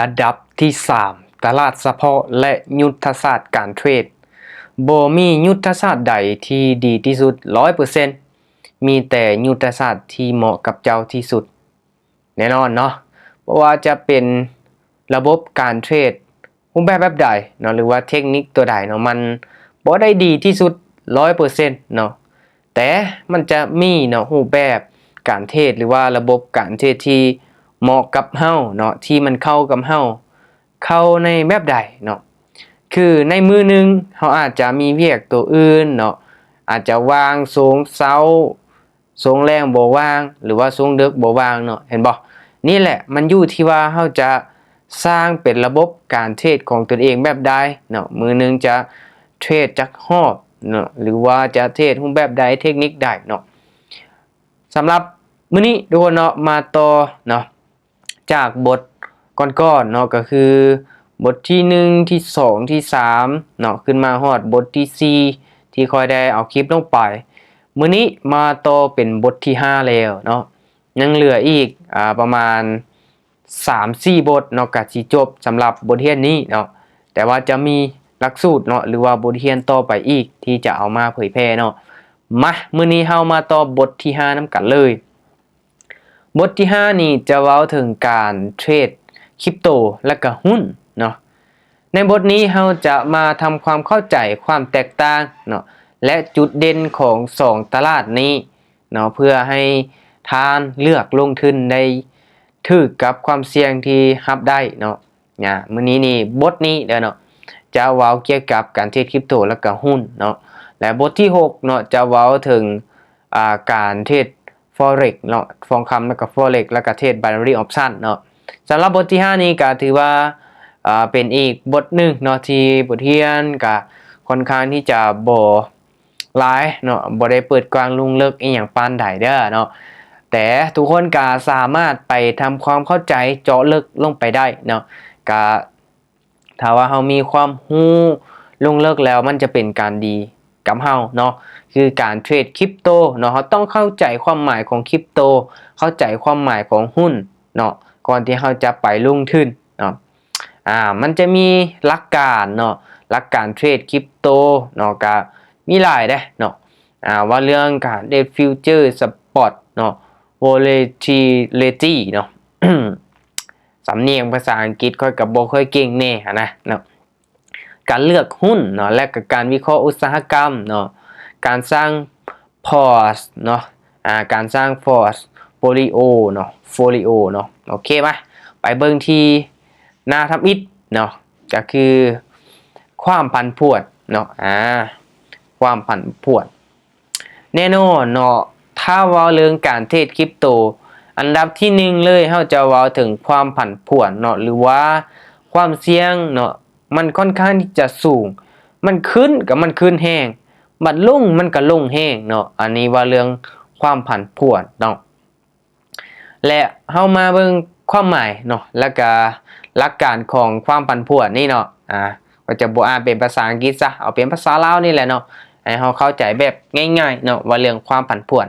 ລະດັບທີສາມ ຕະຫຼາດສະເພາະ ແລະ ຍຸດທະສາດການເທຣດ. ບໍ່ມີຍຸດທະສາດໃດທີ່ດີທີ່ສຸດຮ້ອຍເປີເຊັນ, ມີແຕ່ຍຸດທະສາດທີ່ເໝາະກັບເຈົ້າທີ່ສຸດ. ແນ່ນອນເນາະ, ບໍ່ວ່າຈະເປັນລະບົບການເທຣດຮູບແບບແບບໃດເນາະ ຫຼືວ່າເທັກນິກຕົວໃດເນາະ, ມັນບໍ່ໄດ້ດີທີ່ສຸດຮ້ອຍເປີເຊັນເນາະ, ແຕ່ມັນຈະມີເນາະ ຮູບແບບການເທຣດ ຫຼືວ່າລະບົບການເທຣດທີ່ເໝາະກັບເຮົາເນາະ, ທີ່ມັນເຂົ້າກັບເຮົາ, ເຂົ້າໃນແບບໃດເນາະ. ຄືໃນມື້ໜຶ່ງເຮົາອາດຈະມີວຽກຕົວອື່ນເນາະ, ອາດຈະວ່າງຊ່ວງເຊົ້າ ຊ່ວງແລງບໍ່ວ່າງ ຫຼືວ່າຊ່ວງເດິກບໍ່ວ່າງເນາະ, ເຫັນບໍ່? ນີ້ແຫຼະ ມັນຢູ່ທີ່ວ່າເຮົາຈະສ້າງເປັນລະບົບການເທຣດຂອງຕົນເອງແບບໃດເນາະ, ມື້ໜຶ່ງຈະເທຣດຈັກຮອບເນາະ ຫຼືວ່າຈະເທຣດຮູບແບບໃດ ເທັກນິກໃດເນາະ. ສຳລັບມື້ນີ້ທຸກຄົນເນາະ ມາຕໍ່ເນາະ ຈາກບົດກ່ອນໆເນາະ, ກໍຄືບົດທີໜຶ່ງ ທີສອງ ທີສາມເນາະ, ຂຶ້ນມາຮອດບົດທີສີ່ ທີ່ຂ້ອຍໄດ້ເອົາຄລິບລົງໄປ. ມື້ນີ້ມາຕໍ່ເປັນບົດທີຫ້າແລ້ວເນາະ, ຍັງເຫຼືອອີກ ອາ ປະມານສາມສີ່ບົດເນາະ ກໍຊິຈົບສຳລັບບົດຮຽນນີ້ເນາະ, ແຕ່ວ່າຈະມີຫຼັກສູດເນາະ ຫຼືວ່າບົດຮຽນຕໍ່ໄປອີກທີ່ຈະເອົາມາເຜີຍແຜ່ເນາະ. ມາ ມື້ນີ້ເຮົາມາຕໍ່ບົດທີຫ້ານຳກັນເລີຍ. ບົດທີຫ້ານີ້ຈະເວົ້າເຖິງການເທຣດຄຣິບໂຕ ແລະກະຫຸ້ນເນາະ. ໃນບົດນີ້ເຮົາຈະມາທຳຄວາມເຂົ້າໃຈຄວາມແຕກຕ່າງເນາະ ແລະ ຈຸດເດັ່ນຂອງສອງຕະຫຼາດນີ້ເນາະ ເພື່ອໃຫ້ທ່ານເລືອກລົງທຶນໄດ້ຖືກກັບຄວາມສ່ຽງທີ່ຮັບໄດ້ເນາະ. ອາ ມື້ນີ້ນີ້ ບົດນີ້ເດີເນາະ ຈະເວົ້າກ່ຽວກັບການເທຣດຄຣິບໂຕ ແລະກະຫຸ້ນເນາະ, ແລະ ບົດທີຫົກເນາະ ຈະເວົ້າເຖິງ ອາ ການເທຣດ Forex ເນາະ, ທອງຄຳ ແລະກະ Forex ແລະກະເທຣດ Binary Option ເນາະ. ສຳລັບບົດທີຫ້ານີ້ກະຖືວ່າ ອາ ເປັນອີກບົດໜຶ່ງເນາະ ທີ່ບົດຮຽນກະຄ່ອນຂ້າງທີ່ຈະບໍ່ຫຼາຍເນາະ, ບໍ່ໄດ້ເປີດກວ້າງລົງເລິກອີ່ຫຍັງປານໃດເດີເນາະ, ແຕ່ທຸກຄົນກະສາມາດໄປທຳຄວາມເຂົ້າໃຈເຈາະເລິກລົງໄປໄດ້ເນາະ. ກະ ຖ້າວ່າເຮົາມີຄວາມຮູ້ລົງເລິກແລ້ວ ມັນຈະເປັນການດີກັບເຮົາເນາະ, ຄືການເທຣດຄຣິບໂຕເນາະ, ເຮົາຕ້ອງເຂົ້າໃຈຄວາມໝາຍຂອງຄຣິບໂຕ, ເຂົ້າໃຈຄວາມໝາຍຂອງຫຸ້ນເນາະ ກ່ອນທີ່ເຮົາຈະໄປລົງທຶນເນາະ. ອາ ມັນຈະມີຫຼັກການເນາະ, ຫຼັກການເທຣດຄຣິບໂຕເນາະ ກະມີຫຼາຍເດ້ເນາະ, ອາ ວ່າເລື່ອງການເທຣດ Future Spot ເນາະ, Volatility ເນາະ. ສຳນຽງພາສາອັງກິດຂ້ອຍກໍບໍ່ຄ່ອຍເກັ່ງແດ່ຫັ້ນນະເນາະ, ການເລືອກຫຸ້ນເນາະ ແລະກໍການວິເຄາະອຸດສາຫະກຳເນາະ, ການສ້າງ Port ເນາະ, ອາ ການສ້າງ Portfolio ເນາະ, Folio ເນາະ. ໂອເຄ ມາໄປເບິ່ງທີ່ໜ້າທຳອິດເນາະ, ກໍຄືຄວາມຜັນຜວນເນາະ, ອາ ຄວາມຜັນຜວນ. ແນ່ນອນເນາະ, ຖ້າເວົ້າເລື່ອງການເທຣດຄຣິບໂຕ ອັນດັບທີໜຶ່ງເລີຍ ເຮົາຈະເວົ້າເຖິງຄວາມຜັນຜວນເນາະ ຫຼືວ່າຄວາມສ່ຽງເນາະ, ມັນຄ່ອນຂ້າງທີ່ຈະສູງ, ມັນຂຶ້ນກໍມັນຂຶ້ນແຮງ, ບັດລົງມັນກໍລົງແຮງເນາະ, ອັນນີ້ເວົ້າເລື່ອງຄວາມຜັນຜວນເນາະ. ແລະ ເຮົາມາເບິ່ງຄວາມໝາຍເນາະ ແລະກະຫຼັກການຂອງຄວາມຜັນຜວນນີ້ເນາະ, ອາ ກໍຈະບໍ່ອ່ານເປັນພາສາອັງກິດຊະ, ເອົາເປັນພາສາລາວນີ້ແຫຼະເນາະ, ໃຫ້ເຮົາເຂົ້າໃຈແບບງ່າຍໆເນາະ ວ່າເລື່ອງຄວາມຜັນຜວນ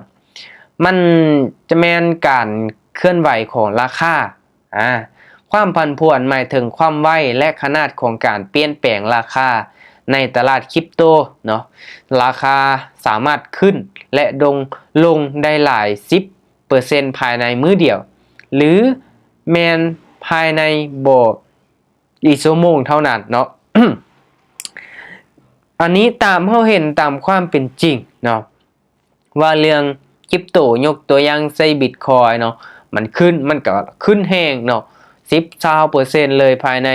ມັນຈະແມ່ນການເຄື່ອນໄຫວຂອງລາຄາ. ອາ ຄວາມຜັນຜວນໝາຍເຖິງຄວາມໄວ ແລະ ຂະໜາດຂອງການປ່ຽນແປງລາຄາໃນຕະຫຼາດຄຣິບໂຕເນາະ. ລາຄາສາມາດຂຶ້ນ ແລະ ລົງ ລົງໄດ້ຫຼາຍສິບເປີເຊັນພາຍໃນມື້ດຽວ ຫຼື ແມ່ນພາຍໃນບໍ່ ອີກຊົ່ວໂມງເທົ່ານັ້ນເນາະ. ອັນນີ້ຕາມເຮົາເຫັນຕາມຄວາມເປັນຈິງເນາະ ວ່າເລື່ອງຄຣິບໂຕ, ຍົກຕົວຢ່າງໃສ່ບິດຄອຍເນາະ, ມັນຂຶ້ນ ມັນກໍຂຶ້ນແຮງເນາະ, ສິບ ຊາວເປີເຊັນເລີຍພາຍໃນ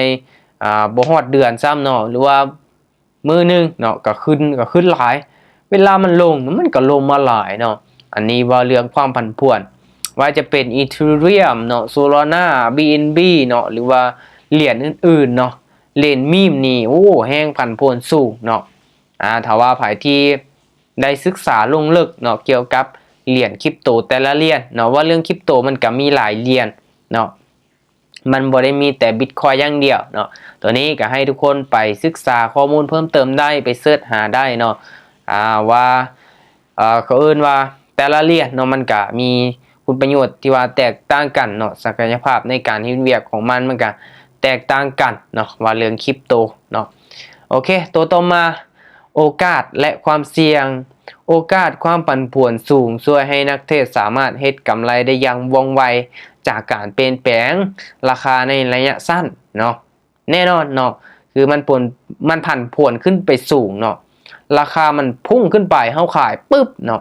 ອາ ບໍ່ຮອດເດືອນຊ້ຳເນາະ, ຫຼືວ່າມື້ໜຶ່ງເນາະ ກໍຂຶ້ນ ກໍຂຶ້ນຫຼາຍ, ເວລາມັນລົງ ມັນກໍລົງມາຫຼາຍເນາະ. ອັນນີ້ເວົ້າເລື່ອງຄວາມຜັນຜວນ, ວ່າຈະເປັນ Ethereum ເນາະ, Solana, BNB ເນາະ ຫຼືວ່າຫຼຽນອື່ນໆເນາະ, ຫຼຽນ meme ນີ້ ໂອ້ ແຮງຜັນຜວນສູງເນາະ. ອາ ຖ້າວ່າໃຜທີ່ໄດ້ສຶກສາລົງເລິກເນາະ ກ່ຽວກັບຫຼຽນຄຣິບໂຕແຕ່ລະຫຼຽນເນາະ, ວ່າເລື່ອງຄຣິບໂຕມັນກໍມີຫຼາຍຫຼຽນເນາະ, ມັນບໍ່ໄດ້ມີແຕ່ບິດຄອຍຢ່າງດຽວເນາະ. ຕົວນີ້ກໍໃຫ້ທຸກຄົນໄປສຶກສາຂໍ້ມູນເພີ່ມເຕີມໄດ້, ໄປເສີດຫາໄດ້ເນາະ ອາ ວ່າ ເອີ ເຂົາເອີ້ນວ່າແຕ່ລະຫຼຽນເນາະ ມັນກະມີຄຸນປະໂຫຍດທີ່ວ່າແຕກຕ່າງກັນເນາະ, ສັກກະຍະພາບໃນການເຮັດວຽກຂອງມັນ ມັນກະ ແຕກຕ່າງກັນເນາະ ວ່າເລື່ອງຄຣິບໂຕເນາະ. ໂອເຄ ຕົວຕໍ່ມາ ໂອກາດ ແລະ ຄວາມສ່ຽງ. ໂອກາດຄວາມຜັນຜວນສູງຊ່ວຍໃຫ້ນັກເທຣດສາມາດເຮັດກຳໄລໄດ້ຢ່າງວ່ອງໄວຈາກການປ່ຽນແປງລາຄາໃນໄລຍະສັ້ນເນາະ. ແນ່ນອນເນາະ ຄືມັນຜົນ ມັນຜັນຜວນຂຶ້ນໄປສູງເນາະ ລາຄາມັນພຸ່ງຂຶ້ນໄປ ເຮົາຂາຍປຶບເນາະ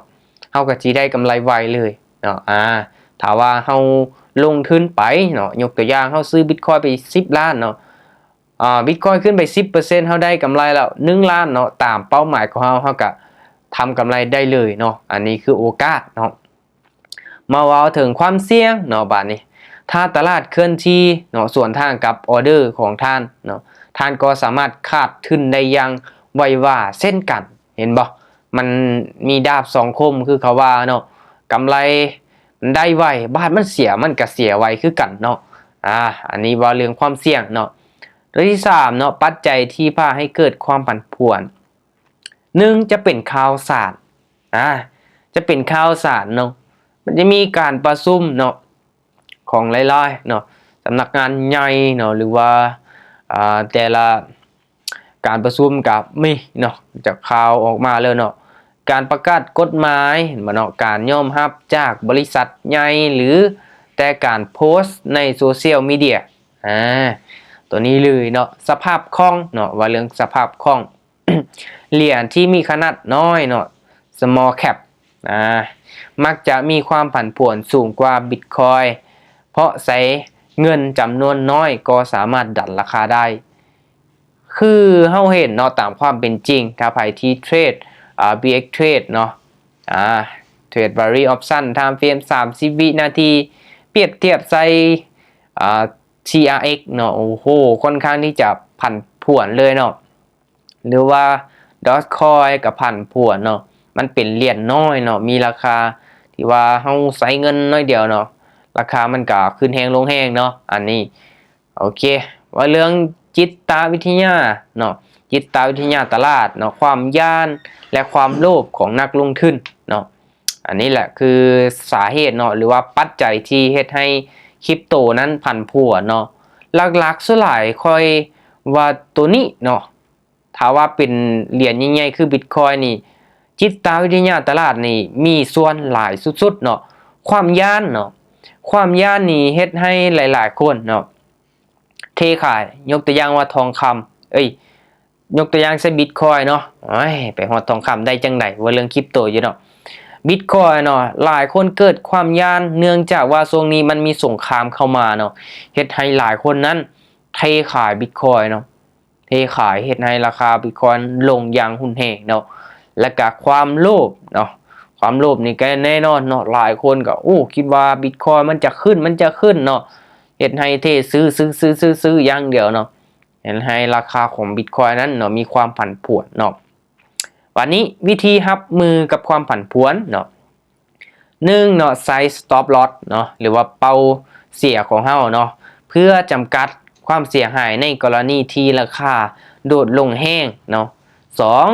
ເຮົາກໍຊິໄດ້ກຳໄລໄວເລີຍເນາະ. ອາ ຖ້າວ່າເຮົາລົງທຶນໄປເນາະ ຍົກຕົວຢ່າງ ເຮົາຊື້ບິດຄອຍໄປສິບລ້ານເນາະ ອາ ບິດຄອຍຂຶ້ນໄປສິບເປີເຊັນ ເຮົາໄດ້ກຳໄລແລ້ວໜຶ່ງລ້ານເນາະ ຕາມເປົ້າໝາຍຂອງເຮົາ ເຮົາກະທຳກຳໄລໄດ້ເລີຍເນາະ. ອັນນີ້ຄືໂອກາດເນາະ. ມາເວົ້າເຖິງຄວາມສ່ຽງເນາະ ບາດນີ້ ຖ້າຕະຫຼາດເຄື່ອນທີ່ເນາະ ສວນທາງກັບອໍເດີຂອງທ່ານເນາະ ທ່ານກໍສາມາດຂາດທຶນໄດ້ຢ່າງໄວວາເຊັ່ນກັນ ເຫັນບໍ່? ມັນມີດາບສອງຄົມ ຄືເຂົາວ່າເນາະ ກຳໄລໄດ້ໄວ ບາດມັນເສຍ ມັນກະເສຍໄວຄືກັນເນາະ. ອາ ອັນນີ້ເວົ້າເລື່ອງຄວາມສ່ຽງເນາະ. ຕົວທີສາມເນາະ ປັດໄຈທີ່ພາໃຫ້ເກີດຄວາມຜັນຜວນ ໜຶ່ງ ຈະເປັນຂ່າວສານ ອາ ຈະເປັນຂ່າວສານເນາະ ມັນຈະມີການປະຊຸມເນາະ ຂອງຫຼາຍໆເນາະ ສຳນັກງານໃຫຍ່ເນາະ ຫຼືວ່າ ອາ ແຕ່ລະການປະຊຸມກໍມີເນາະ ຈະຂ່າວອອກມາເລີຍເນາະ ການປະກາດກົດໝາຍ ເຫັນບໍ່ເນາະ ການຍອມຮັບຈາກບໍລິສັດໃຫຍ່ ຫຼືແຕ່ການໂພສໃນໂຊຊຽວມີເດຍ. ອາ ຕົວນີ້ເລີຍເນາະ ສະພາບຄ່ອງເນາະ ວ່າເລື່ອງສະພາບຄ່ອງ ຫຼຽນທີ່ມີຂະໜາດນ້ອຍເນາະ small cap ອາ ມັກຈະມີຄວາມຜັນຜວນສູງກວ່າບິດຄອຍ ເພາະໃຊ້ເງິນຈຳນວນນ້ອຍກໍສາມາດດັນລາຄາໄດ້. ຄືເຮົາເຫັນເນາະ ຕາມຄວາມເປັນຈິງ ຖ້າໃຜທີ່ເທຣດ ອາ ບີເອັກເທຣດເນາະ ອາ ເທຣດ Daily Option Time Frame ສາມສິບວິນາທີ ປຽບທຽບໃສ່ ອາ ທີອາເອັກເນາະ ໂອ້ໂຫ ຄ່ອນຂ້າງທີ່ຈະຜັນຜວນເລີຍເນາະ ຫຼືວ່າ Dogecoin ກໍຜັນຜວນເນາະ ມັນເປັນຫຼຽນນ້ອຍເນາະ ມີລາຄາທີ່ວ່າເຮົາໃຊ້ເງິນໜ້ອຍດຽວເນາະ ລາຄາມັນກໍຂຶ້ນແຮງລົງແຮງເນາະ. ອັນນີ້ ໂອເຄ ວ່າເລື່ອງຈິດຕະວິທະຍາເນາະ ຈິດຕະວິທະຍາຕະຫຼາດເນາະ ຄວາມຢ້ານ ແລະ ຄວາມໂລບຂອງນັກລົງທຶນເນາະ. ອັນນີ້ແຫຼະຄືສາເຫດເນາະ ຫຼືວ່າປັດໄຈທີ່ເຮັດໃຫ້ຄຣິບໂຕນັ້ນຜັນຜວນເນາະ. ຫຼັກໆສ່ວນຫຼາຍຂ້ອຍວ່າໂຕນີ້ເນາະ ຖ້າວ່າເປັນຫຼຽນໃຫຍ່ໆຄືບິດຄອຍນີ້ ຈິດຕະວິທະຍາຕະຫຼາດນີ້ມີສ່ວນຫຼາຍສຸດໆເນາະ. ຄວາມຢ້ານເນາະ ຄວາມຢ້ານນີ້ເຮັດໃຫ້ຫຼາຍໆຄົນເນາະ ເທຂາຍ ຍົກຕົວຢ່າງວ່າທອງຄຳ ເອີຍ ຍົກຕົວຢ່າງໃສ່ບິດຄອຍເນາະ ໂອ້ຍ ໄປຮອດທອງຄຳໄດ້ຈັ່ງໃດ ເວົ້າເລື່ອງຄຣິບໂຕຢູ່ເນາະ. ບິດຄອຍເນາະ ຫຼາຍຄົນເກີດຄວາມຢ້ານ ເນື່ອງຈາກວ່າຊ່ວງນີ້ມັນມີສົງຄາມເຂົ້າມາເນາະ ເຮັດໃຫ້ຫຼາຍຄົນນັ້ນເທຂາຍບິດຄອຍເນາະ ເທຂາຍ ເຮັດໃຫ້ລາຄາບິດຄອຍລົງຢ່າງຮຸນແຮງເນາະ. ແລ້ວກະຄວາມໂລບເນາະ ຄວາມໂລບນີ້ກໍແນ່ນອນເນາະ ຫຼາຍຄົນກໍ ໂອ້ ຄິດວ່າບິດຄອຍມັນຈະຂຶ້ນ ມັນຈະຂຶ້ນເນາະ ເຮັດໃຫ້ເທຊື້ ຊື້ ຊື້ ຊື້ ຊື້ຢ່າງດຽວເນາະ ເຮັດໃຫ້ລາຄາຂອງບິດຄອຍນັ້ນເນາະ ມີຄວາມຜັນຜວນເນາະ. ບາດນີ້ວິທີຮັບມືກັບຄວາມຜັນຜວນເນາະ ໜຶ່ງເນາະ ໃສ່ stop loss ເນາະ ຫຼືວ່າເປົ້າເສຍຂອງເຮົາເນາະ ເພື່ອຈຳກັດຄວາມເສຍຫາຍໃນກໍລະນີທີ່ລາຄາໂດດລົງແຮງເນາະ. ສອງ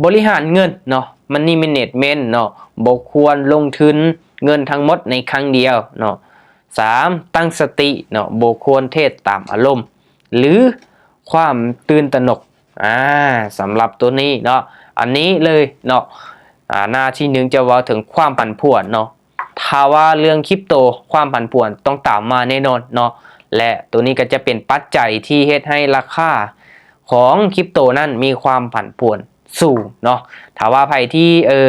ບໍລິຫານເງິນເນາະ money management ເນາະ ບໍ່ຄວນລົງທຶນເງິນທັງໝົດໃນຄັ້ງດຽວເນາະ. ສາມ ຕັ້ງສະຕິເນາະ ບໍ່ຄວນເທຣດຕາມອາລົມ ຫຼື ຄວາມຕື່ນຕະໜົກ. ອາ ສຳລັບຕົວນີ້ເນາະ ອັນນີ້ເລີຍເນາະ ອາ ໜ້າທີໜຶ່ງຈະເວົ້າເຖິງຄວາມຜັນຜວນເນາະ. ຖ້າວ່າເລື່ອງຄຣິບໂຕ ຄວາມຜັນຜວນຕ້ອງຕາມມາແນ່ນອນເນາະ ແລະ ຕົວນີ້ກໍຈະເປັນປັດໄຈທີ່ເຮັດໃຫ້ລາຄາຂອງຄຣິບໂຕນັ້ນມີຄວາມຜັນຜວນສູງເນາະ. ຖ້າວ່າໃຜທີ່ ເອີ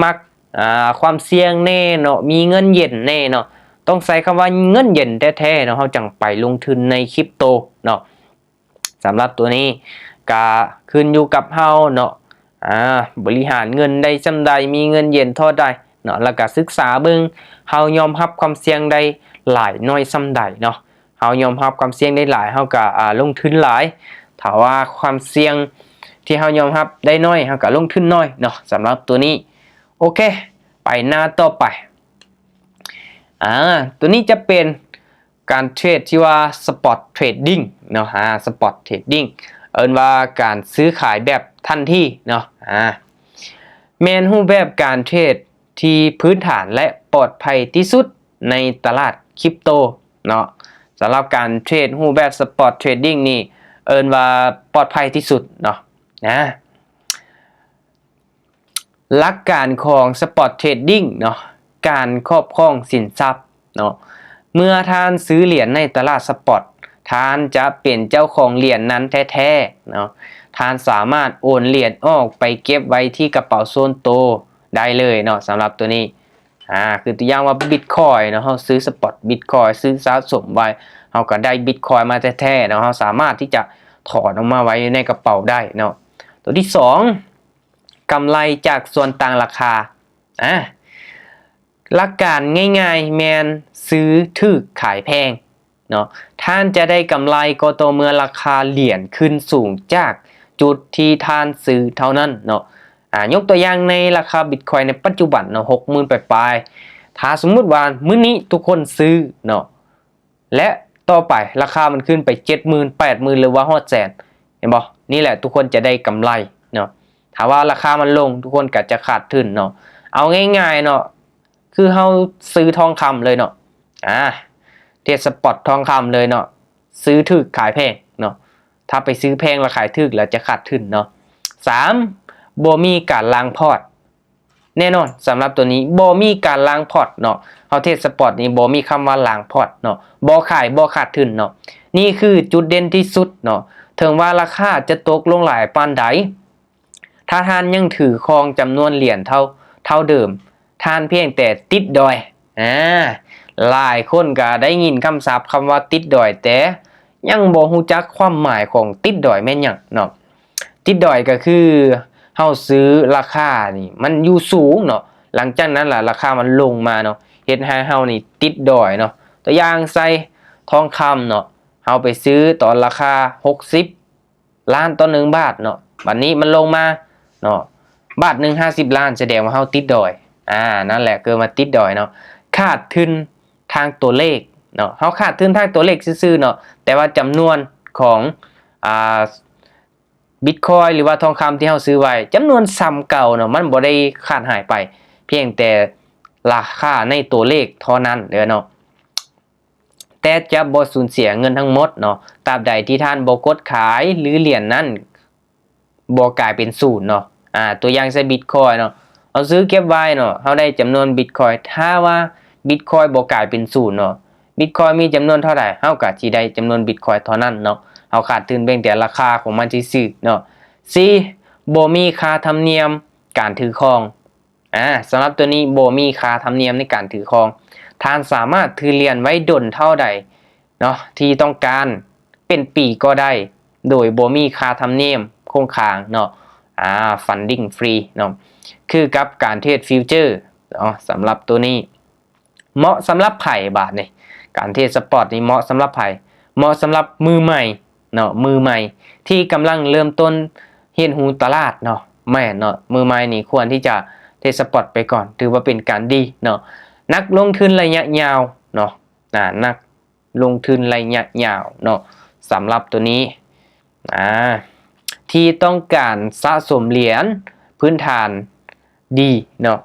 ມັກ ອາ ຄວາມສ່ຽງແດ່ເນາະ ມີເງິນເຢັນແດ່ເນາະ ຕ້ອງໃຊ້ຄຳວ່າເງິນເຢັນແທ້ໆເນາະ ເຮົາຈັ່ງໄປລົງທຶນໃນຄຣິບໂຕເນາະ. ສຳລັບຕົວນີ້ກະຂຶ້ນຢູ່ກັບເຮົາເນາະ ອາ ບໍລິຫານເງິນໄດ້ສ່ຳໃດ ມີເງິນເຢັນທໍ່ໃດເນາະ ແລ້ວກະສຶກສາເບິ່ງ ເຮົາຍອມຮັບຄວາມສ່ຽງໄດ້ຫຼາຍໜ້ອຍສ່ຳໃດເນາະ. ເຮົາຍອມຮັບຄວາມສ່ຽງໄດ້ຫຼາຍ ເຮົາກະ ອາ ລົງທຶນຫຼາຍ ຖ້າວ່າຄວາມສ່ຽງທີ່ເຮົາຍອມຮັບໄດ້ໜ້ອຍ ເຮົາກະລົງທຶນໜ້ອຍເນາະ. ສຳລັບຕົວນີ້ ໂອເຄ ໄປໜ້າຕໍ່ໄປ. ອາ ຕົວນີ້ຈະເປັນການເທຣດທີ່ວ່າ spot trading ເນາະ ອາ spot trading ເອີ້ນວ່າການຊື້ຂາຍແບບທັນທີເນາະ ອາ ແມ່ນຮູບແບບການເທຣດທີ່ພື້ນຖານ ແລະ ປອດໄພທີ່ສຸດໃນຕະຫຼາດຄຣິບໂຕເນາະ. ສຳລັບການເທຣດຮູບແບບ Spot Trading ນີ້ເອີ້ນວ່າປອດໄພທີ່ສຸດເນາະ ນະ. ຫຼັກການຂອງ Spot Trading ເນາະ ການຄອບຄອງສິນຊັບເນາະ. ເມື່ອທ່ານຊື້ຫຼຽນໃນຕະຫຼາດ Spot ທ່ານຈະເປັນເຈົ້າຂອງຫຼຽນນັ້ນແທ້ໆເນາະ. ທ່ານສາມາດໂອນຫຼຽນອອກໄປເກັບໄວ້ທີ່ກະເປົາສ່ວນໂຕໄດ້ເລີຍເນາະ ສຳລັບໂຕນີ້. ອາ ຄືຕົວຢ່າງວ່າ Bitcoin ເນາະ ເຮົາຊື້ Spot Bitcoin ຊື້ສະສົມໄວ້ ເຮົາກໍໄດ້ Bitcoin ມາແທ້ໆເນາະ. ເຮົາສາມາດທີ່ຈະຖອນອອກມາໄວ້ຢູ່ໃນກະເປົາໄດ້ເນາະ. ໂຕທີສອງ ກຳໄລຈາກສ່ວນຕ່າງລາຄາ. ອາ ຫຼັກການງ່າຍໆແມ່ນຊື້ຖືກຂາຍແພງເນາະ. ທ່ານຈະໄດ້ກຳໄລກໍຕໍ່ເມື່ອລາຄາຫຼຽນຂຶ້ນສູງຈາກຈຸດທີ່ທ່ານຊື້ເທົ່ານັ້ນເນາະ. ອາ ຍົກຕົວຢ່າງໃນລາຄາ Bitcoin ໃນປັດຈຸບັນເນາະ ຫົກໝື່ນປາຍໆ. ຖ້າສົມມຸດວ່າມື້ນີ້ທຸກຄົນຊື້ເນາະ ແລະ ຕໍ່ໄປລາຄາມັນຂຶ້ນໄປເຈັດໝື່ນ ແປດໝື່ນ ຫຼືວ່າຮອດແສນ ເຫັນບໍ່? ນີ້ແຫຼະທຸກຄົນຈະໄດ້ກຳໄລເນາະ. ຖ້າວ່າລາຄາມັນລົງ ທຸກຄົນກໍຈະຂາດທຶນເນາະ. ເອົາງ່າຍໆເນາະ ຄືເຮົາຊື້ທອງຄຳເລີຍເນາະ. ອາ ເທຣດ Spot ທອງຄຳເລີຍເນາະ ຊື້ຖືກຂາຍແພງເນາະ. ຖ້າໄປຊື້ແພງແລ້ວຂາຍຖືກ ແລ້ວຈະຂາດທຶນເນາະ. ສາມ ບໍ່ມີການລ້າງພອດ. ແນ່ນອນ ສຳລັບໂຕນີ້ບໍ່ມີການລ້າງພອດເນາະ. ເຮົາເທຣດ Spot ນີ້ບໍ່ມີຄຳວ່າລ້າງພອດເນາະ. ບໍ່ຂາຍ ບໍ່ຂາດທຶນເນາະ. ນີ້ຄືຈຸດເດັ່ນທີ່ສຸດເນາະ. ເຖິງວ່າລາຄາຈະຕົກລົງຫຼາຍປານໃດ ຖ້າທ່ານຍັງຖືຄອງຈຳນວນຫຼຽນເທົ່າ ເທົ່າເດີມ ທ່ານພຽງແຕ່ຕິດດອຍ. ອາ ຫຼາຍຄົນກໍໄດ້ຍິນຄຳສັບຄຳວ່າຕິດດອຍ ແຕ່ຍັງບໍ່ຮູ້ຈັກຄວາມໝາຍຂອງຕິດດອຍແມ່ນຫຍັງເນາະ. ຕິດດອຍກໍຄືເຮົາຊື້ລາຄານີ້ມັນຢູ່ສູງເນາະ ຫຼັງຈາກນັ້ນລະລາຄາມັນລົງມາເນາະ ເຮັດໃຫ້ເຮົານີ້ຕິດດອຍເນາະ. ຕົວຢ່າງໃສ່ທອງຄຳເນາະ ເຮົາໄປຊື້ຕອນລາຄາຫົກສິບລ້ານຕໍ່ໜຶ່ງບາດເນາະ ບັດນີ້ມັນລົງມາເນາະ ບາດໜຶ່ງຫ້າສິບລ້ານ ສະແດງວ່າເຮົາຕິດດອຍ. ອາ ນັ້ນແຫຼະ ເອີ້ນວ່າຕິດດອຍເນາະ ຂາດທຶນທາງຕົວເລກເນາະ. ເຮົາຂາດທຶນທາງຕົວເລກຊື່ໆເນາະ ແຕ່ວ່າຈຳນວນຂອງ ອາ Bitcoin ຫຼືວ່າທອງຄຳທີ່ເຮົາຊື້ໄວ້ ຈຳນວນສ່ຳເກົ່າເນາະ ມັນບໍ່ໄດ້ຂາດຫາຍໄປ ພຽງແຕ່ລາຄາໃນຕົວເລກເທົ່ານັ້ນເດີເນາະ. ແຕ່ຈະບໍ່ສູນເສຍເງິນທັງໝົດເນາະ ຕາບໃດທີ່ທ່ານບໍ່ກົດຂາຍ ຫຼື ຫຼຽນນັ້ນບໍ່ກາຍເປັນສູນເນາະ. ອາ ຕົວຢ່າງໃສ່ Bitcoin ເນາະ ເຮົາຊື້ເກັບໄວ້ເນາະ ເຮົາໄດ້ຈຳນວນ Bitcoin ຖ້າວ່າ Bitcoin ບໍ່ກາຍເປັນສູນເນາະ Bitcoin ມີຈຳນວນເທົ່າໃດ ເຮົາກໍຊິໄດ້ຈຳນວນ Bitcoin ເທົ່ານັ້ນເນາະ. ເຮົາຂາດທຶນພຽງແຕ່ລາຄາຂອງມັນຊື່ໆເນາະ. ສີ່ ບໍ່ມີຄ່າທຳນຽມການຖືຄອງ. ອາ ສຳລັບໂຕນີ້ບໍ່ມີຄ່າທຳນຽມໃນການຖືຄອງ. ທ່ານສາມາດຖືຫຼຽນໄວ້ດົນເທົ່າໃດເນາະ ທີ່ຕ້ອງການ ເປັນປີກໍໄດ້ ໂດຍບໍ່ມີຄ່າທຳນຽມຄົງຄ້າງເນາະ. ອາ Funding Fee ເນາະ ຄືກັບການເທຣດ Future ເນາະ. ສຳລັບໂຕນີ້ ເໝາະສຳລັບໃຜບາດນີ້? ການເທຣດ Spot ນີ້ເໝາະສຳລັບໃຜ? ເໝາະສຳລັບມືໃໝ່ເນາະ ມືໃໝ່ທີ່ກຳລັງເລີ່ມຕົ້ນຮຽນຮູ້ຕະຫຼາດເນາະ. ແມ່ນເນາະ ມືໃໝ່ນີ້ຄວນທີ່ຈະເທຣດ Spot ໄປກ່ອນ ຖືວ່າເປັນການດີເນາະ. ນັກລົງທຶນໄລຍະຍາວເນາະ ອາ ນັກລົງທຶນໄລຍະຍາວເນາະ ສຳລັບໂຕນີ້ ອາ ທີ່ຕ້ອງການສະສົມຫຼຽນພື້ນຖານດີເນາະ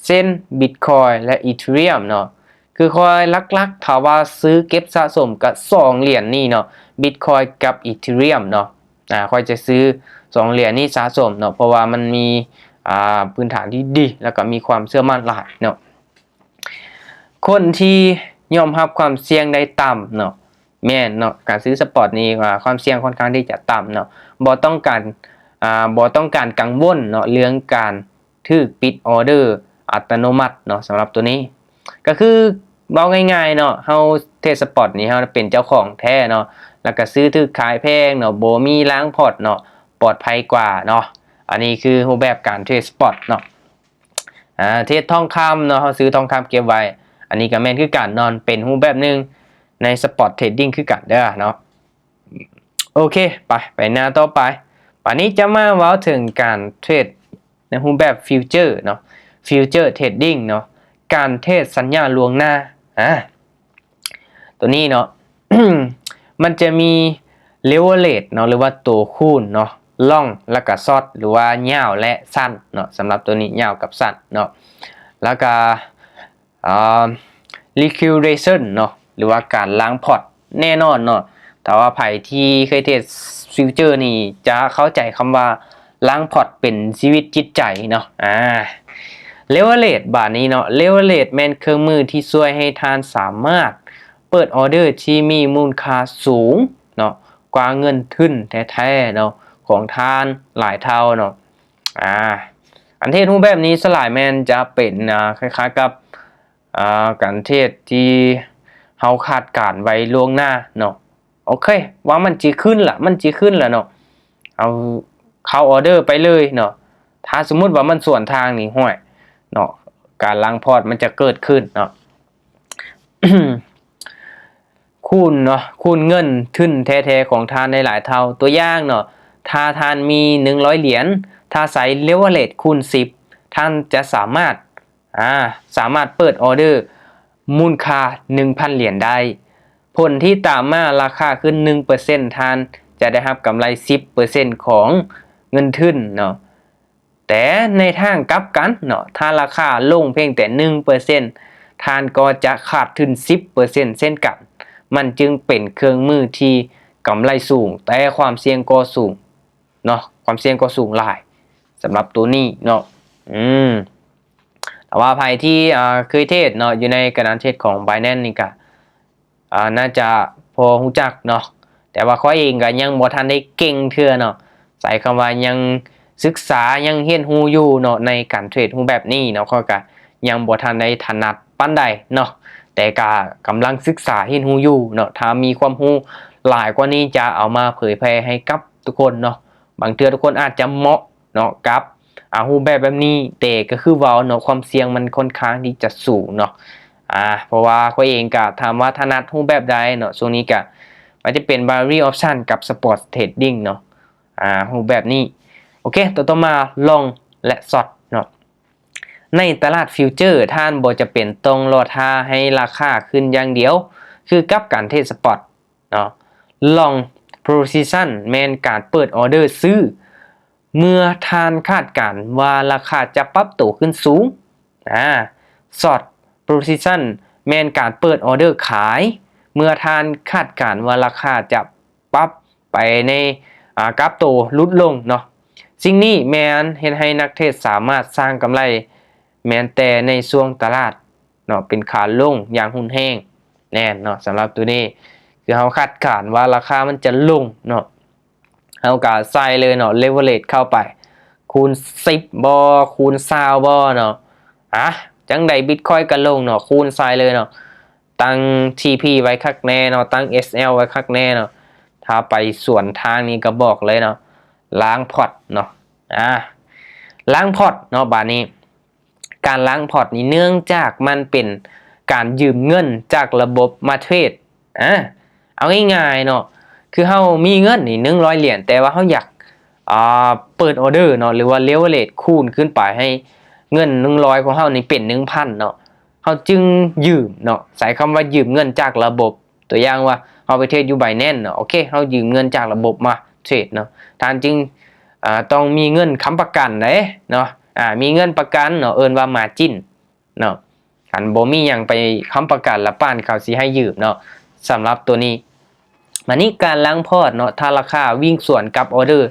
ເຊັ່ນ Bitcoin ແລະ Ethereum ເນາະ. ຄືຂ້ອຍຫຼັກໆ ຖ້າວ່າຊື້ເກັບສະສົມກະສອງຫຼຽນນີ້ເນາະ Bitcoin ກັບ Ethereum ເນາະ. ອາ ຂ້ອຍຈະຊື້ສອງຫຼຽນນີ້ສະສົມເນາະ ເພາະວ່າມັນມີ ອາ ພື້ນຖານທີ່ດີ ແລ້ວກໍມີຄວາມເຊື່ອໝັ້ນຫຼາຍເນາະ. ຄົນທີ່ຍອມຮັບຄວາມສ່ຽງໄດ້ຕ່ຳເນາະ. ແມ່ນເນາະ ການຊື້ Spot ນີ້ ອາ ຄວາມສ່ຽງຄ່ອນຂ້າງທີ່ຈະຕ່ຳເນາະ ບໍ່ຕ້ອງການ ອາ ບໍ່ຕ້ອງການກັງວົນເນາະ ເລື່ອງການຖືກປິດອອເດີອັດຕະໂນມັດເນາະ. ສຳລັບໂຕນີ້ກໍຄືເວົ້າງ່າຍໆເນາະ ເຮົາເທຣດ Spot ນີ້ເຮົາເປັນເຈົ້າຂອງແທ້ເນາະ ແລ້ວກໍຊື້ຖືກຂາຍແພງເນາະ ບໍ່ມີລ້າງພອດເນາະ ປອດໄພກວ່າເນາະ. ອັນນີ້ຄືຮູບແບບການເທຣດ Spot ເນາະ. ອາ ເທຣດທອງຄຳເນາະ ເຮົາຊື້ທອງຄຳເກັບໄວ້ ອັນນີ້ກໍແມ່ນຄືກັນເນາະ ເປັນຮູບແບບໜຶ່ງໃນ Spot Trading ຄືກັນເດີເນາະ. ໂອເຄ ໄປ ໄປໜ້າຕໍ່ໄປ. ບາດນີ້ຈະມາເວົ້າເຖິງການເທຣດໃນຮູບແບບ Future ເນາະ Future Trading ເນາະ ການເທຣດສັນຍາລ່ວງໜ້າ. ອາ ໂຕນີ້ເນາະ ມັນຈະມີ leverage ເນາະ ຫຼືວ່າໂຕຄູນເນາະ long ແລ້ວກະ short ຫຼືວ່າຍາວ ແລະ ສັ້ນເນາະ. ສຳລັບໂຕນີ້ຍາວກັບສັ້ນເນາະ ແລ້ວກະ ອາ liquidation ເນາະ ຫຼືວ່າການລ້າງພອດ ແນ່ນອນເນາະ. ຖ້າວ່າໃຜທີ່ເຄີຍເທຣດຟິວເຈີນີ້ ຈະເຂົ້າໃຈຄຳວ່າລ້າງພອດເປັນຊີວິດຈິດໃຈເນາະ. ອາ ເລເວີເຣດ ບາດນີ້ເນາະ, ເລເວີເຣດແມ່ນເຄື່ອງມືທີ່ຊ່ວຍໃຫ້ທ່ານສາມາດເປີດອໍເດີທີ່ມີມູນຄ່າສູງເນາະ ກວ່າເງິນທຶນແທ້ໆເນາະ ຂອງທ່ານຫຼາຍເທົ່າເນາະ. ອາ ການເທຣດຮູບແບບນີ້ສ່ວນຫຼາຍແມ່ນຈະເປັນ ອາ ຄ້າຍໆກັບ ອາ ການເທຣດທີ່ເຮົາຄາດການໄວ້ລ່ວງໜ້າເນາະ. ໂອເຄ ວ່າມັນຊິຂຶ້ນລະ ມັນຊິຂຶ້ນລະເນາະ, ເອົາເຂົ້າອໍເດີໄປເລີຍເນາະ. ຖ້າສົມມຸດວ່າມັນສວນທາງນີ້ ຫ້ວຍເນາະ ການລ້າງພອດມັນຈະເກີດຂຶ້ນເນາະ. ຄູນເນາະ ຄູນເງິນທຶນແທ້ໆຂອງທ່ານໄດ້ຫຼາຍເທົ່າ. ຕົວຢ່າງເນາະ, ຖ້າທ່ານມີໜຶ່ງຮ້ອຍຫຼຽນ, ຖ້າໃຊ້ເລເວີເຣດຄູນສິບ ທ່ານຈະສາມາດ ອາ ສາມາດເປີດອໍເດີມູນຄ່າໜຶ່ງພັນຫຼຽນໄດ້. ຜົນທີ່ຕາມມາ, ລາຄາຂຶ້ນໜຶ່ງເປີເຊັນ ທ່ານຈະໄດ້ຮັບກຳໄລສິບເປີເຊັນຂອງເງິນທຶນເນາະ. ແຕ່ໃນທາງກັບກັນເນາະ, ຖ້າລາຄາລົງພຽງແຕ່ໜຶ່ງເປີເຊັນ ທ່ານກໍຈະຂາດທຶນສິບເປີເຊັນເຊັ່ນກັນ. ມັນຈຶ່ງເປັນເຄື່ອງມືທີ່ກຳໄລສູງ ແຕ່ຄວາມສ່ຽງກໍສູງເນາະ, ຄວາມສ່ຽງກໍສູງຫຼາຍສຳລັບໂຕນີ້ເນາະ. ອືມ ຖ້າວ່າໃຜທີ່ ອາ ເຄີຍເທຣດເນາະ ຢູ່ໃນກະດານເທຣດຂອງ Binance ນີ້ກະ ອາ ໜ້າຈະພໍຮູ້ຈັກເນາະ, ແຕ່ວ່າຂ້ອຍເອງກະຍັງບໍ່ທັນໄດ້ເກັ່ງເທື່ອເນາະ. ໃຊ້ຄຳວ່າຍັງສຶກສາ ຍັງຮຽນຮູ້ຢູ່ເນາະ ໃນການເທຣດຮູບແບບນີ້ເນາະ. ຂ້ອຍກະຍັງບໍ່ທັນໄດ້ຖະໜັດປານໃດເນາະ, ແຕ່ກະກຳລັງສຶກສາຮຽນຮູ້ຢູ່ເນາະ. ຖ້າມີຄວາມຮູ້ຫຼາຍກວ່ານີ້ ຈະເອົາມາເຜີຍແຜ່ໃຫ້ກັບທຸກຄົນເນາະ. ບາງເທື່ອທຸກຄົນອາດຈະເໝາະເນາະກັບ ອາ ຮູບແບບແບບນີ້, ແຕ່ກໍຄືເວົ້າເນາະ ຄວາມສ່ຽງມັນຄ່ອນຂ້າງທີ່ຈະສູງເນາະ. ອາ ເພາະວ່າຂ້ອຍເອງກໍຖາມວ່າຖະໜັດຮູບແບບໃດເນາະ, ຊ່ວງນີ້ກໍອາດຈະເປັນ Binary Option ກັບ Spot Trading ເນາະ. ອາ ຮູບແບບນີ້. ໂອເຄ ຕົວຕໍ່ມາ Long ແລະ Short ເນາະ. ໃນຕະຫຼາດຟິວເຈີ ທ່ານບໍ່ຈຳເປັນຕ້ອງລໍຖ້າໃຫ້ລາຄາຂຶ້ນຢ່າງດຽວ ຄືກັບການເທຣດ Spot ເນາະ. Long Position ແມ່ນການເປີດອໍເດີຊື້ ເມື່ອທ່ານຄາດການວ່າລາຄາຈະປັບໂຕຂຶ້ນສູງ. ອາ Short Position ແມ່ນການເປີດອໍເດີຂາຍ ເມື່ອທ່ານຄາດການວ່າລາຄາຈະປັບໄປໃນ ອາ ກັບໂຕຫຼຸດລົງເນາະ. ສິ່ງນີ້ແມ່ນເຮັດໃຫ້ນັກເທຣດສາມາດສ້າງກຳໄລແມ່ນແຕ່ໃນຊ່ວງຕະຫຼາດ ເນາະ ເປັນຂາລົງຢ່າງຮຸນແຮງ. ແມ່ນເນາະ, ສຳລັບໂຕນີ້ ຄືເຮົາຄາດການວ່າລາຄາມັນຈະລົງເນາະ, ເຮົາກໍໃສ່ເລີຍເນາະ, leverage ເຂົ້າໄປ ຄູນສິບບໍ ຄູນຊາວບໍເນາະ. ອາ ຈັ່ງໃດ Bitcoin ກໍລົງເນາະ, ຄູນໃສ່ເລີຍເນາະ, ຕັ້ງ TP ໄວ້ຄັກແນ່ເນາະ, ຕັ້ງ SL ໄວ້ຄັກແນ່ເນາະ. ຖ້າໄປສວນທາງນີ້ກໍບອກເລີຍເນາະ, ລ້າງພອດເນາະ. ອາ ລ້າງພອດເນາະ, ບາດນີ້ ການລ້າງພອດນີ້ ເນື່ອງຈາກມັນເປັນການຢືມເງິນຈາກລະບົບມາເທຣດ. ອາ ເອົາງ່າຍໆເນາະ, ຄືເຮົາມີເງິນນີ້ໜຶ່ງຮ້ອຍຫຼຽນ, ແຕ່ວ່າເຮົາຢາກ ອາ ເປີດ order ເນາະ, ຫຼືວ່າ leverage ຄູນຂຶ້ນໄປໃຫ້ເງິນໜຶ່ງຮ້ອຍຂອງເຮົານີ້ເປັນໜຶ່ງພັນເນາະ, ເຮົາຈຶ່ງຢືມເນາະ, ໃຊ້ຄຳວ່າຢືມເງິນຈາກລະບົບ. ຕົວຢ່າງວ່າເຮົາໄປເທຣດຢູ່ Binance ເນາະ, ໂອເຄ ເຮົາຢືມເງິນຈາກລະບົບມາເທຣດເນາະ, ທ່ານຈຶ່ງ ອາ ຕ້ອງມີເງິນຄ້ຳປະກັນເດ້ເນາະ, ອາ ມີເງິນປະກັນເນາະ, ເອີ້ນວ່າ margin ເນາະ. ຄັນບໍ່ມີຫຍັງໄປຄ້ຳປະກັນລະ ປານເຂົາຊິໃຫ້ຢືມເນາະ. ສຳລັບໂຕນີ້ ບາດນີ້ການລ້າງພອດເນາະ, ຖ້າລາຄາວິ່ງສວນກັບ order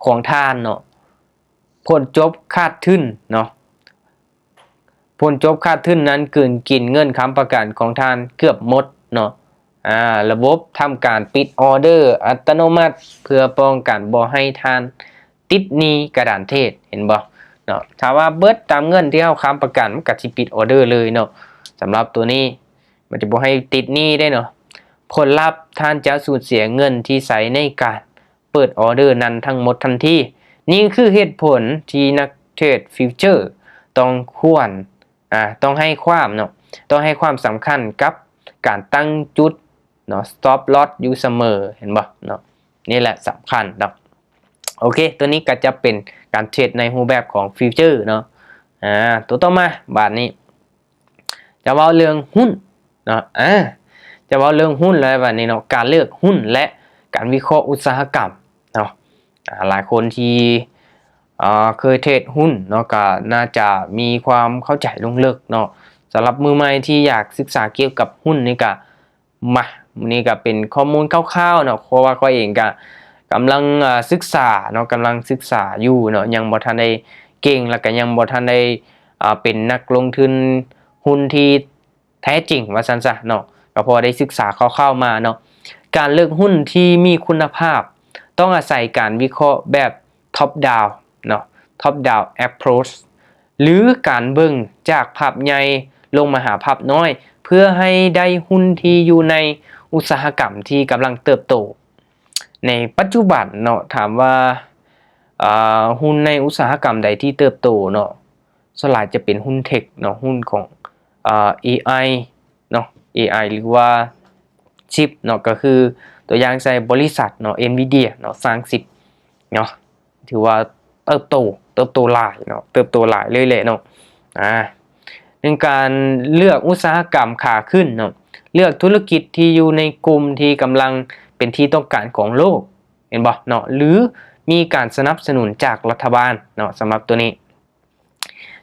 ຂອງທ່ານເນາະ, ຜົນຈົບຂາດທຶນເນາະ, ຜົນຈົບຂາດທຶນນັ້ນກືນກິນເງິນຄ້ຳປະກັນຂອງທ່ານເກືອບໝົດເນາະ. ອາ ລະບົບທຳການປິດ order ອັດຕະໂນມັດ ເພື່ອປ້ອງກັນບໍ່ໃຫ້ທ່ານຕິດໜີ້ກະດານເທຣດ, ເຫັນບໍ່ເນາະ? ຖ້າວ່າເບິດຕາມເງິນທີ່ເຮົາຄ້ຳປະກັນ ມັນກໍຊິປິດ order ເລີຍເນາະ. ສຳລັບໂຕນີ້ ມັນຈະບໍ່ໃຫ້ຕິດໜີ້ເດ້ເນາະ. ຜົນລັບ, ທ່ານຈະສູນເສຍເງິນທີ່ໃຊ້ໃນການ ເປີດ order ນັ້ນທັງໝົດທັນທີ. ນີ້ຄືເຫດຜົນທີ່ນັກເທຣດ future ຕ້ອງຄວນ ອາ ຕ້ອງໃຫ້ຄວາມເນາະ, ຕ້ອງໃຫ້ຄວາມສຳຄັນກັບການຕັ້ງຈຸດເນາະ, stop loss ຢູ່ສະເໝີ, ເຫັນບໍ່ເນາະ? ນີ້ແຫຼະສຳຄັນເນາະ. ໂອເຄ ໂຕນີ້ກໍຈະເປັນການເທຣດໃນຮູບແບບຂອງ future ເນາະ. ອາ ໂຕຕໍ່ມາ ບາດນີ້ ຈະເວົ້າເລື່ອງຫຸ້ນເນາະ, ອາ ຈະເວົ້າເລື່ອງຫຸ້ນແລ້ວບາດນີ້ເນາະ, ການເລືອກຫຸ້ນ ແລະ ການວິເຄາະອຸດສາຫະກຳເນາະ. ອາ ຫຼາຍຄົນທີ່ ເອີ ເຄີຍເທຣດຫຸ້ນເນາະ ກໍໜ້າຈະມີຄວາມເຂົ້າໃຈລົງເລິກເນາະ. ສຳລັບມືໃໝ່ທີ່ຢາກສຶກສາກ່ຽວກັບຫຸ້ນນີ້ ກໍມາ ນີ້ກໍເປັນຂໍ້ມູນຄ່າວໆເນາະ ເພາະວ່າຂ້ອຍເອງກໍກຳລັງ ເອີ່ ສຶກສາເນາະ ກຳລັງສຶກສາຢູ່ເນາະ ຍັງບໍ່ທັນໄດ້ເກັ່ງ ແລ້ວກໍຍັງບໍ່ທັນໄດ້ ເອີ່ ເປັນນັກລົງທຶນຮຸ້ນທີ່ແທ້ຈິງວ່າຊັ້ນຊະເນາະ ກໍພໍໄດ້ສຶກສາຄ່າວໆມາເນາະ. ການເລືອກຮຸ້ນທີ່ມີຄຸນນະພາບ ຕ້ອງອາໄສການວິເຄາະແບບ top down ເນາະ top down approach ຫຼື ການເບິ່ງຈາກພາບໃຫຍ່ລົງມາຫາພາບນ້ອຍ ເພື່ອໃຫ້ໄດ້ຮຸ້ນທີ່ຢູ່ໃນອຸດສາຫະກຳທີ່ກຳລັງເຕີບໂຕໃນປັດຈຸບັນເນາະ. ຖາມວ່າ ເອີ່ ຮຸ້ນໃນອຸດສາຫະກຳໃດທີ່ເຕີບໂຕເນາະ ສ່ວນຫຼາຍຈະເປັນຮຸ້ນເທັກເນາະ ຮຸ້ນຂອງ ເອີ່ ເອໄອເນາະ ເອໄອ ຫຼືວ່າຊິບເນາະ ກໍຄືຕົວຢ່າງໃສ່ບໍລິສັດເນາະ Nvidia ເນາະ ສ້າງຊິບເນາະ ຖືວ່າເຕີບໂຕ ເຕີບໂຕຫຼາຍເນາະ ເຕີບໂຕຫຼາຍເລີຍແຫຼະເນາະ. ອາ ໃນການເລືອກອຸດສາຫະກຳຂາຂຶ້ນເນາະ ເລືອກທຸລະກິດທີ່ຢູ່ໃນກຸ່ມທີ່ກຳລັງເປັນທີ່ຕ້ອງການຂອງໂລກ ແມ່ນບໍ່ເນາະ ຫຼື ມີການສະໜັບສະໜູນຈາກລັດຖະບານເນາະ ສຳລັບຕົວນີ້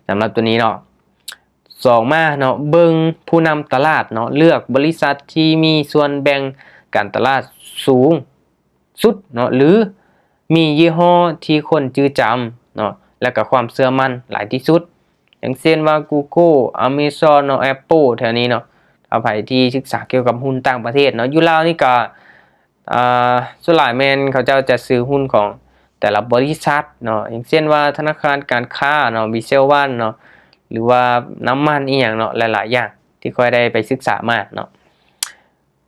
ສຳລັບຕົວນີ້ເນາະ. ສອງມາເນາະ ເບິ່ງຜູ້ນຳຕະຫຼາດເນາະ ເລືອກບໍລິສັດທີ່ມີສ່ວນແບ່ງການຕະຫຼາດສູງສຸດເນາະ ຫຼື ມີຍີ່ຫໍ້ທີ່ຄົນຈື່ຈຳເນາະ ແລະ ກໍຄວາມເຊື່ອໝັ້ນຫຼາຍທີ່ສຸດ ຢ່າງເຊັ່ນວ່າ Google Amazon ເນາະ Apple ແຖວນີ້ເນາະ. ຖ້າໃຜທີ່ສຶກສາກ່ຽວກັບຮຸ້ນຕ່າງປະເທດເນາະ ຢູ່ລາວນີ້ກໍ ອ່າ ສ່ວນຫຼາຍແມ່ນເຂົາເຈົ້າຈະຊື້ຮຸ້ນຂອງແຕ່ລະບໍລິສັດເນາະ ຢ່າງເຊັ່ນວ່າທະນາຄານການຄ້າເນາະ Visual One ເນາະ ຫຼືວ່ານ້ຳມັນອີ່ຫຍັງເນາະ ຫຼາຍໆຢ່າງທີ່ຂ້ອຍໄດ້ໄປສຶກສາມາເນາະ.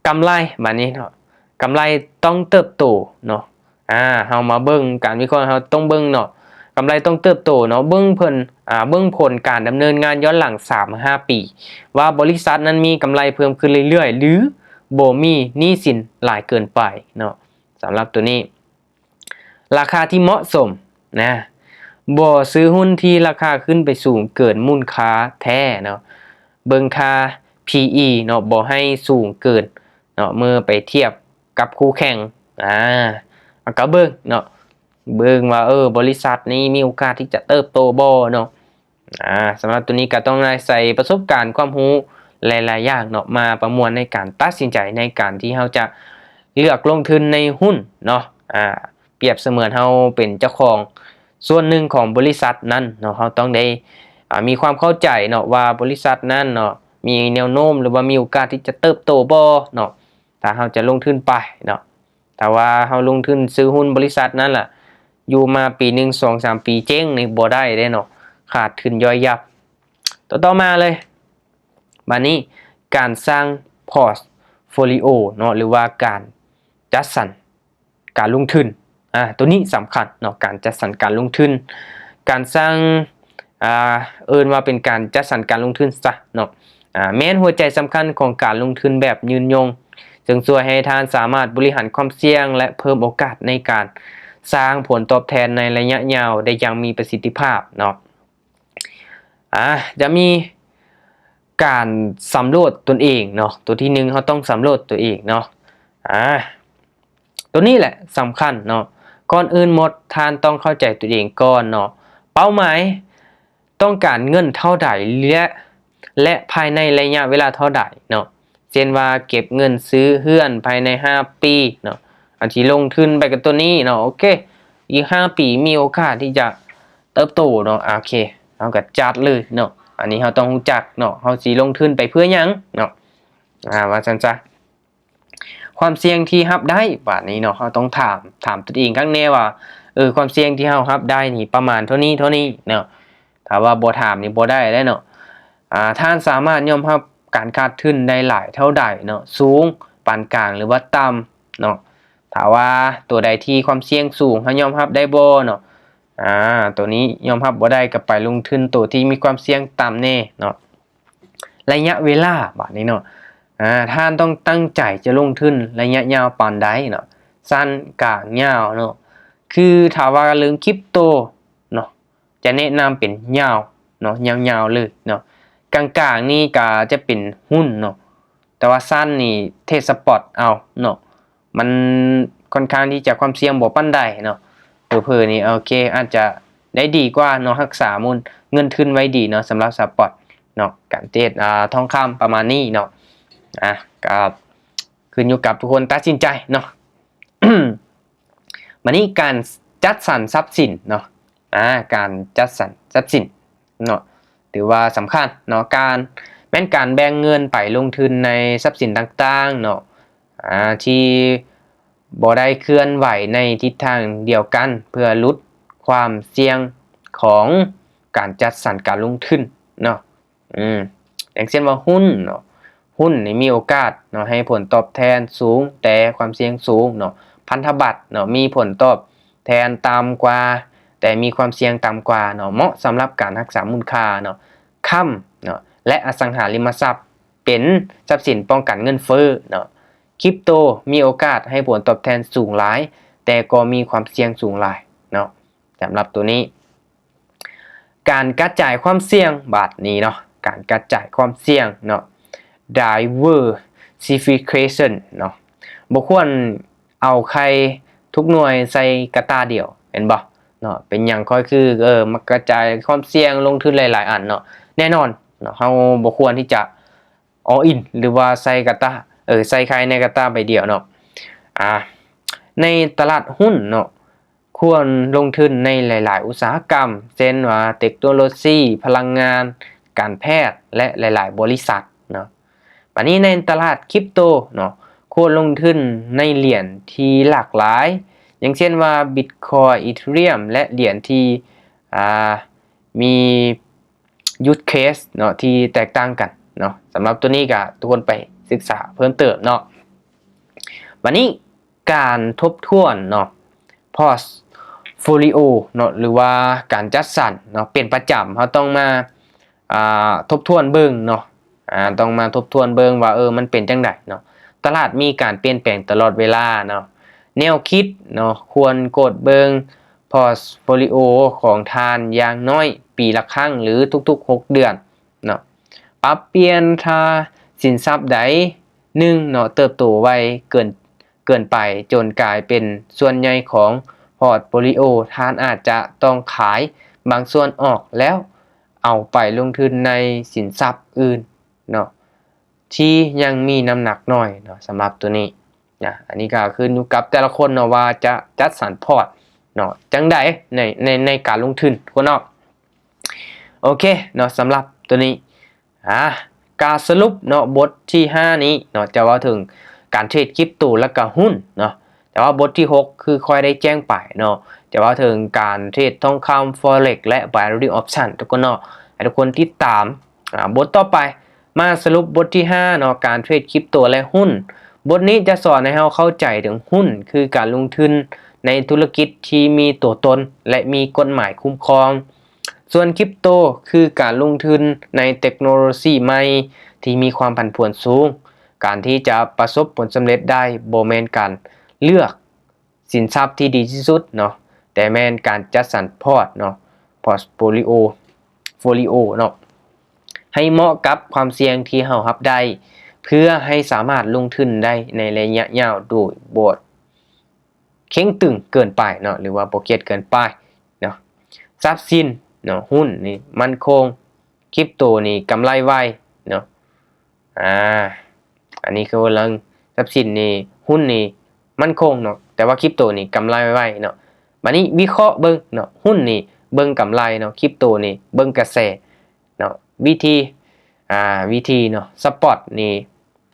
ກຳໄລບາດນີ້ເນາະ ກຳໄລຕ້ອງເຕີບໂຕເນາະ. ອາ ເຮົາມາເບິ່ງການວິເຄາະ ເຮົາຕ້ອງເບິ່ງເນາະ ກຳໄລຕ້ອງເຕີບໂຕເນາະ ເບິ່ງເພິ່ນ ອາ ເບິ່ງຜົນການດຳເນີນງານຍ້ອນຫຼັງສາມຫາຫ້າປີ ວ່າບໍລິສັດນັ້ນມີກຳໄລເພີ່ມຂຶ້ນເລື້ອຍໆ ຫຼື ບໍ່ມີໜີ້ສິນຫຼາຍເກີນໄປເນາະ. ສຳລັບຕົວນີ້ ລາຄາທີ່ເໝາະສົມນະ ບໍ່ຊື້ຮຸ້ນທີ່ລາຄາຂຶ້ນໄປສູງເກີນມູນຄ່າແທ້ເນາະ. ເບິ່ງຄ່າ PE ເນາະ ບໍ່ໃຫ້ສູງເກີນເນາະ ເມື່ອໄປທຽບກັບຄູ່ແຂ່ງ. ອາ ເຮົາກໍເບິ່ງເນາະ ເບິ່ງວ່າ ເອີ ບໍລິສັດນີ້ມີໂອກາດທີ່ຈະເຕີບໂຕບໍ່ເນາະ. ອາ ສຳລັບຕົວນີ້ກໍຕ້ອງອາໄສປະສົບການ ຄວາມຮູ້ຫຼາຍໆຢ່າງເນາະ ມາປະມວນໃນການຕັດສິນໃຈ ໃນການທີ່ເຮົາຈະເລືອກລົງທຶນໃນຮຸ້ນເນາະ. ອາ ປຽບສະເໝືອນເຮົາເປັນເຈົ້າຂອງສ່ວນໜຶ່ງຂອງບໍລິສັດນັ້ນເນາະ ເຮົາຕ້ອງໄດ້ ອາ ມີຄວາມເຂົ້າໃຈເນາະວ່າບໍລິສັດນັ້ນເນາະ ມີແນວໂນ້ມ ຫຼືວ່າມີໂອກາດທີ່ຈະເຕີບໂຕບໍ່ເນາະ ຖ້າເຮົາຈະລົງທຶນໄປເນາະ. ຖ້າວ່າເຮົາລົງທຶນຊື້ຮຸ້ນບໍລິສັດນັ້ນລະ ຢູ່ມາປີໜຶ່ງ ສອງ ສາມປີ ເຈັງນີ້ບໍ່ໄດ້ເດ້ເນາະ ຂາດທຶນຍ່ອຍຍັບ. ຕໍ່ ຕໍ່ມາເລີຍ ບາດນີ້ ການສ້າງ portfolio ເນາະ ຫຼືວ່າການຈັດສັນການລົງທຶນ. ອາ ຕົວນີ້ສຳຄັນເນາະ ການຈັດສັນການລົງທຶນ ການສ້າງ ອາ ເອີ້ນວ່າເປັນການຈັດສັນການລົງທຶນຊະເນາະ ອາ ແມ່ນຫົວໃຈສຳຄັນຂອງການລົງທຶນແບບຍືນຍົງ ເຊິ່ງຊ່ວຍໃຫ້ທ່ານສາມາດບໍລິຫານຄວາມສ່ຽງ ແລະ ເພີ່ມໂອກາດໃນການສ້າງຜົນຕອບແທນໃນໄລຍະຍາວໄດ້ຢ່າງມີປະສິດທິພາບເນາະ. ອາ ຈະມີການສຳຫຼວດຕົນເອງເນາະ ຕົວທີໜຶ່ງ ເຮົາຕ້ອງສຳຫຼວດຕົວເອງເນາະ. ອາ ຕົວນີ້ແຫຼະສຳຄັນເນາະ. ກ່ອນອື່ນໝົດ ທ່ານຕ້ອງເຂົ້າໃຈຕົວເອງກ່ອນເນາະ ເປົ້າໝາຍຕ້ອງການເງິນເທົ່າໃດ ແລະ ແລະ ພາຍໃນໄລຍະເວລາເທົ່າໃດເນາະ. ເຊັ່ນວ່າເກັບເງິນຊື້ເຮືອນພາຍໃນຫ້າປີເນາະ ອາດຊິລົງທຶນໄປກັບຕົວນີ້ເນາະ ໂອເຄ ອີກຫ້າປີມີໂອກາດທີ່ຈະເຕີບໂຕເນາະ ໂອເຄ ເຮົາກໍຈັດເລີຍເນາະ. ອັນນີ້ເຮົາຕ້ອງຮູ້ຈັກເນາະ ເຮົາຊິລົງທຶນໄປເພື່ອຫຍັງເນາະ ອາ ວ່າຊັ້ນຊະ. ຄວາມສ່ຽງທີ່ຮັບໄດ້ ບາດນີ້ເນາະ ເຮົາຕ້ອງຖາມ ຖາມຕົນເອງຄັ້ງແນ່ວ່າ ເອີ ຄວາມສ່ຽງທີ່ເຮົາຮັບໄດ້ນີ້ປະມານເທົ່ານີ້ ເທົ່ານີ້ເນາະ. ຖ້າວ່າບໍ່ຖາມນີ້ບໍ່ໄດ້ເດ້ເນາະ. ອາ ທ່ານສາມາດຍອມຮັບການຂາດທຶນໄດ້ຫຼາຍເທົ່າໃດເນາະ ສູງ ປານກາງ ຫຼືວ່າຕ່ຳເນາະ. ຖ້າວ່າຕົວໃດທີ່ຄວາມສ່ຽງສູງ ເຮົາຍອມຮັບໄດ້ບໍ່ເນາະ. ອາ ຕົວນີ້ຍອມຮັບບໍ່ໄດ້ ກໍໄປລົງທຶນຕົວທີ່ມີຄວາມສ່ຽງຕ່ຳແດ່ເນາະ. ໄລຍະເວລາ ບາດນີ້ເນາະ ອາ ທ່ານຕ້ອງຕັ້ງໃຈຈະລົງທຶນໄລຍະຍາວປານໃດເນາະ ສັ້ນ ກາງ ຍາວເນາະ. ຄືຖ້າວ່າເລື່ອງຄຣິບໂຕເນາະ ຈະແນະນຳເປັນຍາວເນາະ ຍາວໆເລີຍເນາະ. ກາງໆນີ້ກໍຈະເປັນຮຸ້ນເນາະ ແຕ່ວ່າສັ້ນນີ້ເທຣດສະປອດເອົາເນາະ ມັນຄ່ອນຂ້າງທີ່ຈະຄວາມສ່ຽງບໍ່ປານໃດເນາະ. ເຜີໆນີ້ ໂອເຄ ອາດຈະໄດ້ດີກວ່າເນາະ ຮັກສາມູນເງິນທຶນໄວ້ດີເນາະ ສຳລັບສະປອດເນາະ ການເທຣດ ອາ ທອງຄຳປະມານນີ້ເນາະ. ອາ ກໍ ຂຶ້ນຢູ່ກັບທຸກຄົນຕັດສິນໃຈເນາະ. ບັດນີ້ການຈັດສັນຊັບສິນເນາະ ອາ ການຈັດສັນຊັບສິນເນາະ ຖືວ່າສຳຄັນເນາະ ການ ແມ່ນການແບ່ງເງິນໄປລົງທຶນໃນຊັບສິນຕ່າງໆເນາະ ອາ ທີ່ບໍ່ໄດ້ເຄື່ອນໄຫວໃນທິດທາງດຽວກັນ ເພື່ອຫຼຸດຄວາມສ່ຽງຂອງການຈັດສັນການລົງທຶນເນາະ. ອືມ ຢ່າງເຊັ່ນວ່າຫຸ້ນເນາະ ຫຸ້ນນີ້ມີໂອກາດເນາະ ໃຫ້ຜົນຕອບແທນສູງ ແຕ່ຄວາມສ່ຽງສູງເນາະ. ພັນທະບັດເນາະ ມີຜົນຕອບແທນຕ່ຳກວ່າ ແຕ່ມີຄວາມສ່ຽງຕ່ຳກວ່າເນາະ ເໝາະສຳລັບການຮັກສາມູນຄ່າເນາະ. ຄຳເນາະ ແລະ ອະສັງຫາລິມະຊັບ ເປັນຊັບສິນປ້ອງກັນເງິນເຟີ້ເນາະ. ຄຣິບໂຕ ມີໂອກາດໃຫ້ຜົນຕອບແທນສູງຫຼາຍ ແຕ່ກໍມີຄວາມສ່ຽງສູງຫຼາຍເນາະ ສຳລັບໂຕນີ້. ການກະຈາຍຄວາມສ່ຽງ ບາດນີ້ເນາະ ການກະຈາຍຄວາມສ່ຽງເນາະ diversification ເນາະ ບໍ່ຄວນເອົາໄຂ່ທຸກໜ່ວຍໃສ່ກະຕ່າດຽວ ແມ່ນບໍ່ເນາະ? ເປັນຫຍັງຂ້ອຍຄື ເອີ ມັກກະຈາຍຄວາມສ່ຽງລົງທຶນຫຼາຍໆອັນເນາະ? ແນ່ນອນເນາະ ເຮົາບໍ່ຄວນທີ່ຈະ all in ຫຼືວ່າໃສ່ກະຕ່າ ເອີ ໃສ່ໄຂ່ໃນກະຕ່າໃບດຽວເນາະ. ອາ ໃນຕະຫຼາດຫຸ້ນເນາະ ຄວນລົງທຶນໃນຫຼາຍໆອຸດສາຫະກຳ ເຊັ່ນວ່າເຕັກໂນໂລຊີ, ພະລັງງານ, ການແພດ ແລະ ຫຼາຍໆບໍລິສັດເນາະ. ບາດນີ້ໃນຕະຫຼາດຄຣິບໂຕເນາະ ຄວນລົງທຶນໃນຫຼຽນທີ່ຫຼາກຫຼາຍ ຢ່າງເຊັ່ນວ່າບິດຄອຍ, ອີເທີຣຽມ ແລະ ຫຼຽນທີ່ ອາ ມີ use case ເນາະ ທີ່ແຕກຕ່າງກັນເນາະ. ສຳລັບໂຕນີ້ກະທຸກຄົນໄປສຶກສາເພີ່ມເຕີມເນາະ. ບາດນີ້ ການທົບທວນເນາະ portfolio ເນາະ ຫຼືວ່າການຈັດສັນເນາະ ເປັນປະຈຳ ເຮົາຕ້ອງມາ ອາ ທົບທວນເບິ່ງເນາະ ອາ ຕ້ອງມາທົບທວນເບິ່ງວ່າ ເອີ ມັນເປັນຈັ່ງໃດເນາະ. ຕະຫຼາດມີການປ່ຽນແປງຕະຫຼອດເວລາເນາະ. ແນວຄິດເນາະ ຄວນກວດເບິ່ງ portfolio ຂອງທ່ານຢ່າງໜ້ອຍປີລະຄັ້ງ ຫຼື ທຸກໆຫົກເດືອນເນາະ. ປັບປ່ຽນຖ້າສິນຊັບໃດໜຶ່ງເນາະ ເຕີບໂຕໄວເກີນ ເກີນໄປ ຈົນກາຍເປັນສ່ວນໃຫຍ່ຂອງ portfolio ທ່ານອາດຈະຕ້ອງຂາຍບາງສ່ວນອອກ ແລ້ວເອົາໄປລົງທຶນໃນສິນຊັບອື່ນເນາະ ທີ່ຍັງມີນ້ຳໜັກໜ້ອຍເນາະ. ສຳລັບໂຕນີ້ນະ ອັນນີ້ກໍຂຶ້ນຢູ່ກັບແຕ່ລະຄົນເນາະ ວ່າຈະຈັດສັນພອດເນາະ ຈັ່ງໃດໃນ ໃນ ໃນການລົງທຶນທຸກຄົນເນາະ. ໂອເຄເນາະ ສຳລັບໂຕນີ້ ອາ ການສະຫຼຸບເນາະ ບົດທີຫ້ານີ້ເນາະ ຈະເວົ້າເຖິງການເທຣດຄຣິບໂຕ ແລ້ວກະຫຸ້ນເນາະ. ແຕ່ວ່າບົດທີຫົກ ຄືຂ້ອຍໄດ້ແຈ້ງໄປເນາະ ຈະເວົ້າເຖິງການເທຣດທອງຄຳ Forex ແລະ Binary Option ທຸກຄົນເນາະ ໃຫ້ທຸກຄົນຕິດຕາມ. ອາ ບົດຕໍ່ໄປ ມາສະຫຼຸບບົດທີຫ້າເນາະ ການເທຣດຄຣິບໂຕ ແລະ ຫຸ້ນ. ບົດນີ້ຈະສອນໃຫ້ເຮົາເຂົ້າໃຈເຖິງຫຸ້ນ ຄືການລົງທຶນໃນທຸລະກິດທີ່ມີຕົວຕົນ ແລະ ມີກົດໝາຍຄຸ້ມຄອງ. ສ່ວນຄຣິບໂຕ ຄືການລົງທຶນໃນເຕັກໂນໂລຊີໃໝ່ທີ່ມີຄວາມຜັນຜວນສູງ. ການທີ່ຈະປະສົບຜົນສຳເລັດໄດ້ ບໍ່ແມ່ນການເລືອກສິນຊັບທີ່ດີທີ່ສຸດເນາະ ແຕ່ແມ່ນການຈັດສັນພອດເນາະ portfolio portfolio ເນາະ ໃຫ້ເໝາະກັບຄວາມສ່ຽງທີ່ເຮົາຮັບໄດ້ ເພື່ອໃຫ້ສາມາດລົງທຶນໄດ້ໃນໄລຍະຍາວໂດຍບໍ່ເຄັ່ງຕຶງເກີນໄປເນາະ ຫຼືວ່າບໍ່ຄຽດເກີນໄປເນາະ. ຊັບສິນເນາະ ຫຸ້ນນີ້ໝັ້ນຄົງ ຄຣິບໂຕນີ້ກຳໄລໄວເນາະ. ອາ ອັນນີ້ຄືເລື່ອງຊັບສິນນີ້ ຫຸ້ນນີ້ໝັ້ນຄົງເນາະ ແຕ່ວ່າຄຣິບໂຕນີ້ກຳໄລໄວເນາະ. ບາດນີ້ວິເຄາະເບິ່ງເນາະ ຫຸ້ນນີ້ເບິ່ງກຳໄລເນາະ ຄຣິບໂຕນີ້ເບິ່ງກະແສເນາະ. ວິທີ ອາ ວິທີເນາະ spot ນີ້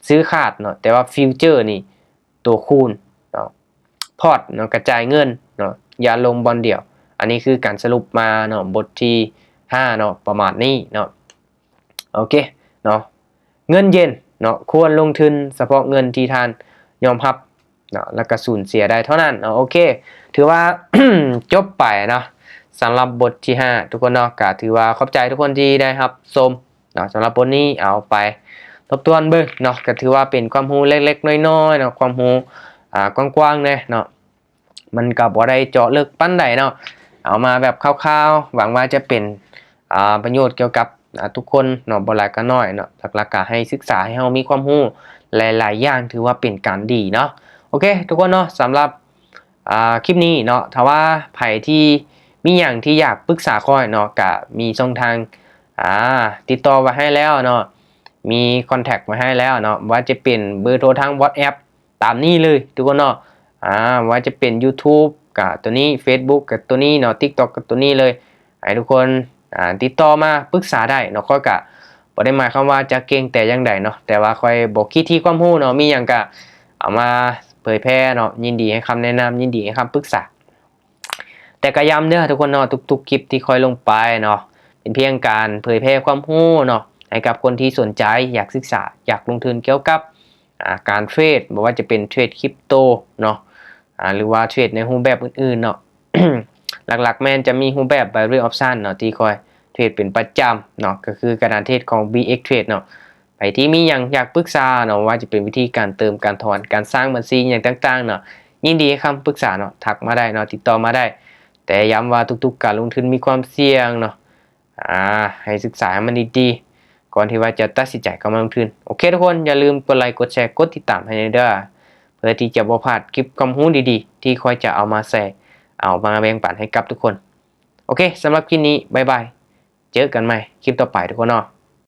ຊື້ຂາດເນາະ ແຕ່ວ່າ future ນີ້ ຕົວຄູນເນາະ ພອດເນາະ ກະຈາຍເງິນເນາະ ຢ່າລົງບ່ອນດຽວ. ອັນນີ້ຄືການສະຫຼຸບມາເນາະ ບົດທີຫ້າເນາະ ປະມານນີ້ເນາະ. ໂອເຄເນາະ ເງິນເຢັນເນາະ ຄວນລົງທຶນສະເພາະເງິນທີ່ທ່ານຍອມຮັບເນາະ ແລ້ວກະສູນເສຍໄດ້ເທົ່ານັ້ນເນາະ. ໂອເຄ ຖືວ່າຈົບໄປເນາະ ສຳລັບບົດທີຫ້າ ທຸກຄົນເນາະ. ກະຖືວ່າຂອບໃຈທຸກຄົນທີ່ໄດ້ຮັບຊົມ ເນາະ. ສຳລັບບົດນີ້ເອົາໄປທົບທວນເບິ່ງເນາະ ກໍຖືວ່າເປັນຄວາມຮູ້ເລັກໆນ້ອຍໆເນາະ ຄວາມຮູ້ ອ່າ ກວ້າງໆແດ່ເນາະ. ມັນກໍບໍ່ໄດ້ເຈາະເລິກປານໃດເນາະ ເອົາມາແບບຄ່າວໆ ຫວັງວ່າຈະເປັນ ອ່າ ປະໂຫຍດກ່ຽວກັບ ອ່າ ທຸກຄົນເນາະ ບໍ່ຫຼາຍກໍໜ້ອຍເນາະ. ຫຼັກໆກໍໃຫ້ສຶກສາ ໃຫ້ເຮົາມີຄວາມຮູ້ຫຼາຍໆຢ່າງ ຖືວ່າເປັນການດີເນາະ. ໂອເຄ ທຸກຄົນເນາະ ສຳລັບ ອ່າ ຄລິບນີ້ເນາະ ຖ້າວ່າໃຜທີ່ມີຫຍັງທີ່ຢາກປຶກສາຂ້ອຍເນາະ ກະມີຊ່ອງທາງ ອ່າ ຕິດຕໍ່ໄວ້ໃຫ້ແລ້ວເນາະ ມີ contact ໄວ້ໃຫ້ແລ້ວເນາະ ບໍ່ວ່າຈະເປັນເບີໂທທາງ WhatsApp ຕາມນີ້ເລີຍທຸກຄົນເນາະ. ອາ ບໍ່ວ່າຈະເປັນ YouTube ກະໂຕນີ້, Facebook ກະໂຕນີ້ເນາະ, TikTok ກະໂຕນີ້ເລີຍ. ໃຫ້ທຸກຄົນ ອາ ຕິດຕໍ່ມາປຶກສາໄດ້ເນາະ. ຂ້ອຍກະບໍ່ໄດ້ໝາຍຄວາມວ່າຈະເກັ່ງແຕ່ຢ່າງໃດເນາະ, ແຕ່ວ່າຂ້ອຍບໍ່ຄິດທີ່ຄວາມຮູ້ເນາະ, ມີຫຍັງກະເອົາມາເຜີຍແຜ່ເນາະ, ຍິນດີໃຫ້ຄຳແນະນຳ, ຍິນດີໃຫ້ຄຳປຶກສາ. ແຕ່ກະຢ້ຳເດີທຸກຄົນເນາະ, ທຸກໆຄລິບທີ່ຂ້ອຍລົງໄປເນາະ ເປັນພຽງການເຜີຍແຜ່ຄວາມຮູ້ເນາະ ໃຫ້ກັບຄົນທີ່ສົນໃຈ ຢາກສຶກສາ ຢາກລົງທຶນກ່ຽວກັບ ອາ ການເທຣດ, ບໍ່ວ່າຈະເປັນເທຣດຄຣິບໂຕເນາະ ອາ ຫຼືວ່າເທຣດໃນຮູບແບບອື່ນໆເນາະ. ຫຼັກໆແມ່ນຈະມີຮູບແບບ Binary Option ເນາະ ທີ່ຂ້ອຍເທຣດເປັນປະຈຳເນາະ, ກໍຄືການເທຣດຂອງ BX Trade ເນາະ. ໃຜທີ່ມີຫຍັງຢາກປຶກສາເນາະ, ວ່າຈະເປັນວິທີການເຕີມ, ການຖອນ, ການສ້າງບັນຊີ ຫຍັງຕ່າງໆເນາະ, ຍິນດີໃຫ້ຄຳປຶກສາເນາະ, ທັກມາໄດ້ເນາະ, ຕິດຕໍ່ມາໄດ້. ແຕ່ຢ້ຳວ່າທຸກໆການລົງທຶນມີຄວາມສ່ຽງເນາະ, ອາ ໃຫ້ສຶກສາໃຫ້ມັນດີໆ ກ່ອນທີ່ວ່າຈະຕັດສິນໃຈເຂົ້າມາລົງທຶນ. ໂອເຄທຸກຄົນ, ຢ່າລືມກົດໄລ, ກົດແຊ, ກົດຕິດຕາມໃຫ້ແດ່ເດີ ເພື່ອທີ່ຈະບໍ່ພາດຄລິບຄວາມຮູ້ດີໆ ທີ່ຂ້ອຍຈະເອົາມາແຊ, ເອົາມາແບ່ງປັນໃຫ້ກັບທຸກຄົນ. ໂອເຄ, ສຳລັບຄລິບນີ້ ບາຍບາຍ, ເຈີກັນໃໝ່ຄລິບຕໍ່ໄປທຸກຄົນເນາະ.